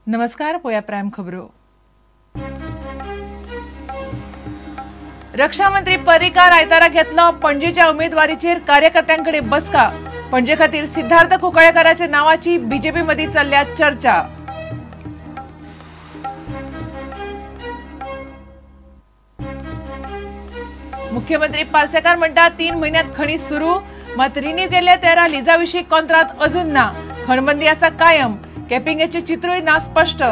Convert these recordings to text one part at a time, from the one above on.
नमस्कार, पोया प्रायम खबरो. रक्षा मंत्री पर्रीकार आयतारा घेतलो पणजेच्या उमेदवारीचेर कार्यकर्त्यांकडे बसका. पणजे खातीर सिद्धार्थ कुंकळ्येकाराच्या नावाची बीजेपी मध्ये चल्ल्या चर्चा. मुख्यमंत्री पार्सेकार म्हणटा 3 म्हयन्यात खणी सुरू, मात रिन्यू केल्ल्या 13 लिजा विशीं कॉन्त्रात अजून ना. खणबंदी आसा कायम, कॅपिंगेचे चित्रूय ना स्पश्ट.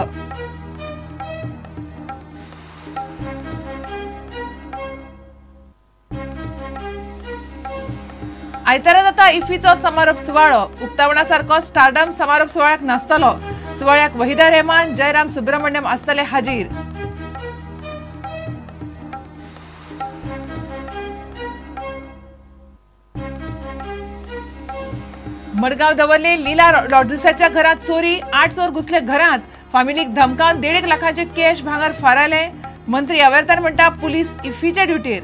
आयतारा जाता इफ्फीचो समारोप सुवाळो. उक्तावणा सारको स्टारडम समारोप सुवाळ्याक नासतलो. सुवाळ्याक वहिदा रेहमान, जयराम सुब्रमण्यम आसतले हाजीर. मडगांव दवर्ले लीला रॉड्रिग्साच्या घरात चोरी. 8 चोर घुसले घरात. फामिलीक धमकावन 1.5 लाखांचे कॅश भांगर फारायले. मंत्री आवेरतार म्हणटा पुलीस इफ्फीच्या ड्युटीर.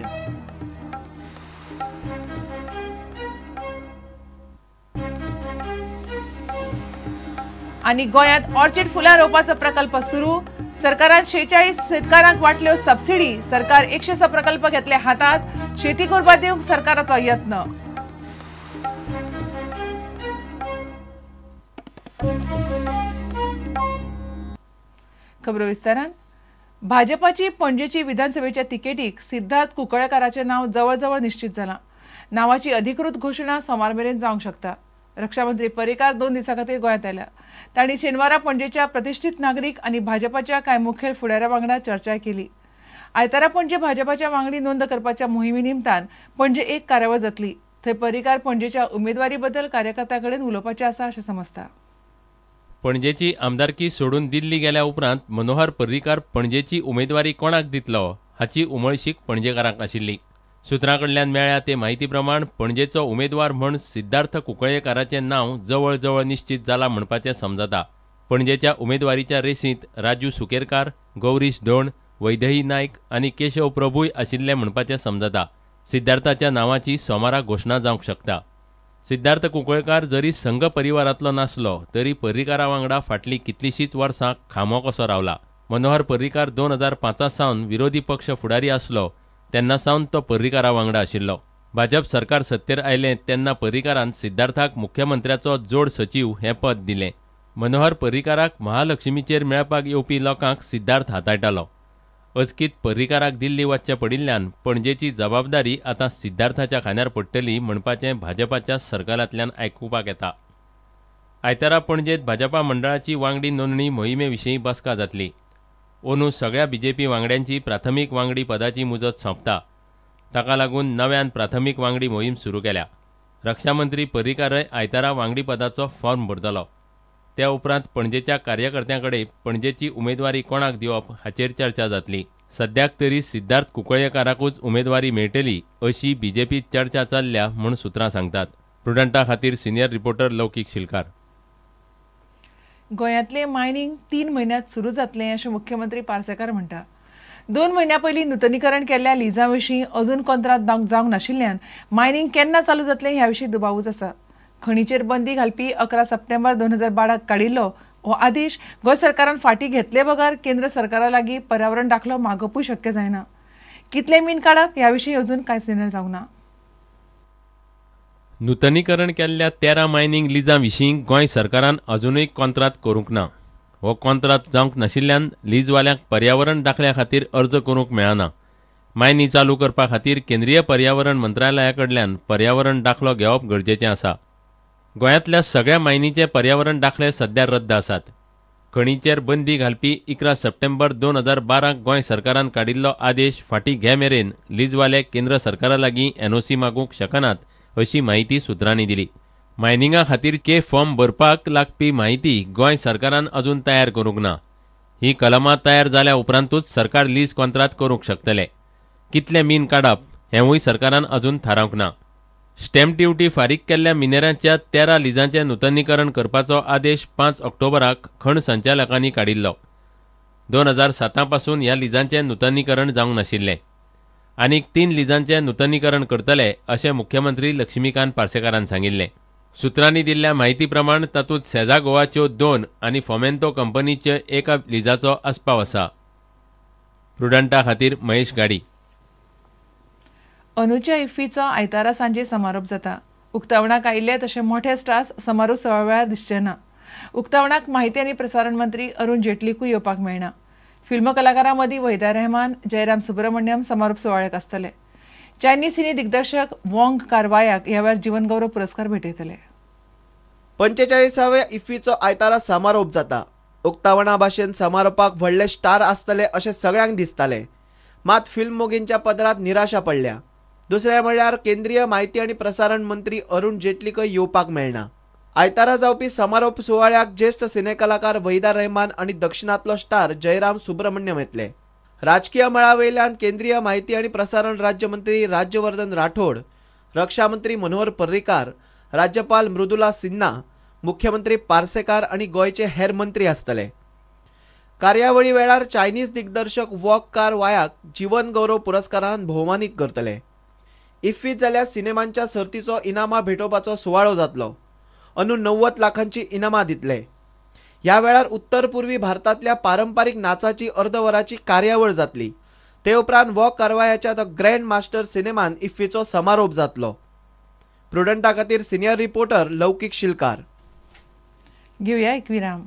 आनी गोंयांत ऑर्चिड फुलां रोवपाचो प्रकल्प सुरू. सरकारान 46 शेतकारांक वाटल्यो सबसिडी. सरकार 106 प्रकल्प घेतले हातात. शेती उर्बा दिवंक सरकाराचो यत्न. खबरो विस्तारान. भाजपाची पणजेची विधानसभेच्या तिकेटीक सिद्धार्थ कुंकळ्येकाराचें नाव जवळजवळ निश्चित जालां. नावाची अधिकृत घोशणा सोमार मेरेन जावंक शकता. रक्षा मंत्री पर्रीकार 2 दिसां खातीर गोंयांत आयल्या. तांणी शेनवारा पणजेच्या प्रतिष्ठित नागरीक आनी भाजपाच्या कांय मुखेल फुडाऱ्या वांगडा चर्चा केली. आयतारा पणजे भाजपाच्या वांगडी नोंद करपाच्या मोहिमे निमतान पणजे एक कार्यावळ जातली. थंय पर्रीकार पणजेच्या उमेदवारी बद्दल कार्यकर्त्यां कडेन उलोवपाचें आसा अशें समजता. पणजेची आमदारकी सोडून दिल्ली गेल्या उपरांत मनोहर पर्रीकार पणजेची उमेदवारी कोणाक दितलो हाची उमळशीक पणजेकारांक आशिल्ली. सुत्रां कडल्यान मेळ्ळ्या ते म्हायती प्रमाण पणजेचो उमेदवार म्हूण सिद्धार्थ कुंकळ्येकाराचें नांव जवळजवळ निश्चित जाला म्हणपाचें समजता. पणजेच्या उमेदवारीच्या रेसींत राजू सुकेरकार, गौरीश धोंड, वैदेही नायक आनी केशव प्रभूय आशिल्ले म्हणपाचें समजता. सिद्धार्थाच्या नांवाची सोमारा घोशणा जावंक शकता. सिद्धार्थ कुंकळ्येकार जरी संघ परिवारांतलो नासलो तरी पर्रीकारा वांगडा फाटलीं कितलींशींच वर्सां खांबो कसो रावला. मनोहर पर्रीकार 2005 सावन विरोधी पक्ष फुडारी आसलो तेन्ना सावन तो पर्रीकारा वांगडा आशिल्लो. भाजप सरकार सत्तेर आयलें तेन्ना पर्रीकारान सिद्धार्थाक मुख्यमंत्र्याचो जोड सचीव हें पद दिलें. मनोहर पर्रीकाराक महालक्ष्मीचेर मेळपाक येवपी लोकांक सिद्धार्थ हाताळटालो. अचकीत पर्रीकाराक दिल्ली वचचें पडिल्ल्यान पणजेची जबाबदारी आतां सिद्धार्थाच्या खांद्यार पडटली म्हणपाचें भाजपाच्या सरकारांतल्यान आयकुपाक येता. आयतारा पणजेंत भाजपा मंडळाची वांगडी नोंदणी मोहिमे विशीं बसका जातली. अंदू सगळ्या बीजेपी वांगड्यांची प्राथमीक वांगडी पदाची मुजत सोंपता. ताका लागून नव्यान प्राथमीक वांगडी मोहीम सुरू केल्या. रक्षा मंत्री पर्रीकारय आयतारा वांगडी पदाचो फॉर्म भरतलो. त्या उपरांत पणजेच्या कार्यकर्त्यां कडेन पणजेची उमेदवारी कोणाक दिवप हाचेर चर्चा जातली. सद्याक तरी सिद्धार्थ कुंकळ्येकाराकूच उमेदवारी मेळटली अशी बीजेपीत चर्चा चल्ल्या म्हूण सुत्रां सांगतात. प्रुडंटा खातीर सिनियर रिपोर्टर लौकीक शिलकार. गोंयांतलें मायनिंग 3 म्हयन्यांत सुरू जातलें अशें मुख्यमंत्री पार्सेकार म्हणटा. 2 म्हयन्यां पयलीं नुतनीकरण केल्ल्या लिजां विशीं अजून कॉन्त्रात जावंक नाशिल्ल्यान मायनिंग केन्ना चालू जातलें ह्या विशीं दुबावूच आसा. खणीचेर बंदी घालपी 11 सप्टेंबर 2012 काडिल्लो हो आदेश गोंय सरकारान फाटीं घेतले बगर केंद्र सरकारा लागीं पर्यावरण दाखलो मागपूय शक्य जायना. कितलें मीन काडप ह्या विशीं अजून कांयच निर्णय जावंक ना. नुतनीकरण केल्ल्या 13 मायनिंग लिजां विशीं गोंय सरकारान अजुनूय कॉन्त्रात करूंक ना. हो कॉन्त्रात जावंक नाशिल्ल्यान लीजवाल्यांक पर्यावरण दाखल्या खातीर अर्ज करूंक मेळना. मायनी चालू करपा खातीर केंद्रीय पर्यावरण मंत्रालया कडल्यान पर्यावरण दाखलो घेवप गरजेचें आसा. गोंयांतल्या सगळ्या मायनीचे पर्यावरण दाखले सध्या रद्द आसात. खणीचेर बंदी घालपी 11 सप्टेंबर 2012 गोंय सरकारान काडिल्लो आदेश फाटीं घे मेरेन लीजवाले केंद्र सरकारा लागीं एनओसी मागूंक शकनात अशी म्हायती सुत्रांनी दिली. मायनिंगा खातीर के फॉर्म भरपाक लागपी म्हायती गोंय सरकारान अजून तयार करूंक ना. ही कलमां तयार जाल्या उपरांतूच सरकार लीज कॉन्त्रात करूंक शकतले. कितलें मीन काडप हेंवूय सरकारान अजून थारावंक ना. स्टॅम्प ड्युटी फारीक केल्ल्या मिनेरांच्या 13 लिजांचें नुतनीकरण करपाचो आदेश 5 ऑक्टोबराक खण संचालकांनी काडिल्लो. 2007 पासून ह्या लिजांचें नुतनीकरण जावंक नाशिल्लें. आनीक 3 लिजांचें नुतनीकरण करतले अशें मुख्यमंत्री लक्ष्मीकांत पार्सेकारान सांगिल्लें. सुत्रांनी दिल्ल्या म्हायती प्रमाण तातूंत सेझा गोवाच्यो 2 आनी फोमेंतो कंपनीचे एका लिजाचो आस्पाव आसा. प्रुडंटा खातीर महेश गाडी. अनुच्या इफ्फीचो आयतारा सांजे समारोप जाता. उक्तावणाक आयिल्ले तशे मोठे स्टार्स समारोप सुवाळ्या वेळार दिसचे ना. उक्तावणाक माहिती आनी प्रसारण मंत्री अरुण जेटलीकूय येवपाक मेळना. फिल्म कलाकारां मदीं वहिदा रहमान, जयराम सुब्रमण्यम समारोप सुवाळ्याक आसतले. चायनीज सिने दिग्दर्शक वॉंग कारवायाक ह्या वेळार जीवन गौरव पुरस्कार भेटयतले. 45व्या इफ्फीचो आयतारा समारोप जाता. उक्तावणा भाशेन समारोपाक व्हडले स्टार आसतले अशें सगळ्यांक दिसताले. मात फिल्म मोगींच्या पदरांत निराशा पडल्या. दुसरें म्हणल्यार केंद्रीय माहिती आनी प्रसारण मंत्री अरुण जेटलीकय येवपाक मेळना. आयतारा जावपी समारोप सुवाळ्याक ज्येश्ठ सिने कलाकार वहिदा रहमान आनी दक्षिणांतलो स्टार जयराम सुब्रमण्यम येतले. राजकीय मळावयल्यान केंद्रीय माहिती आनी प्रसारण राज्यमंत्री राज्यवर्धन राठोड, रक्षामंत्री मनोहर पर्रीकार, राज्यपाल मृदुला सिन्हा, मुख्यमंत्री पार्सेकार आनी गोंयचे हेर मंत्री आसतले. कार्यावळी वेळार चायनीज दिग्दर्शक वॉक कार वायाक जीवन गौरव पुरस्कारान भोवमानीत करतले. इफ्फीत जाल्यार सिनेमांच्या सर्तीचो इनामां भेटोवपाचो सुवाळो जातलो. अंदू 90 लाखांची इनामां दितले. ह्या वेळार उत्तर पूर्वी भारतांतल्या पारंपारीक नाचाची अर्दवराची कार्यावळ जातली. ते उपरांत वॉक कारवायाच्या the grand master सिनेमान इफ्फीचो समारोप जातलो. प्रुडंटा खातीर सिनियर रिपोर्टर लौकीक शिलकार. घेवया एक विराम.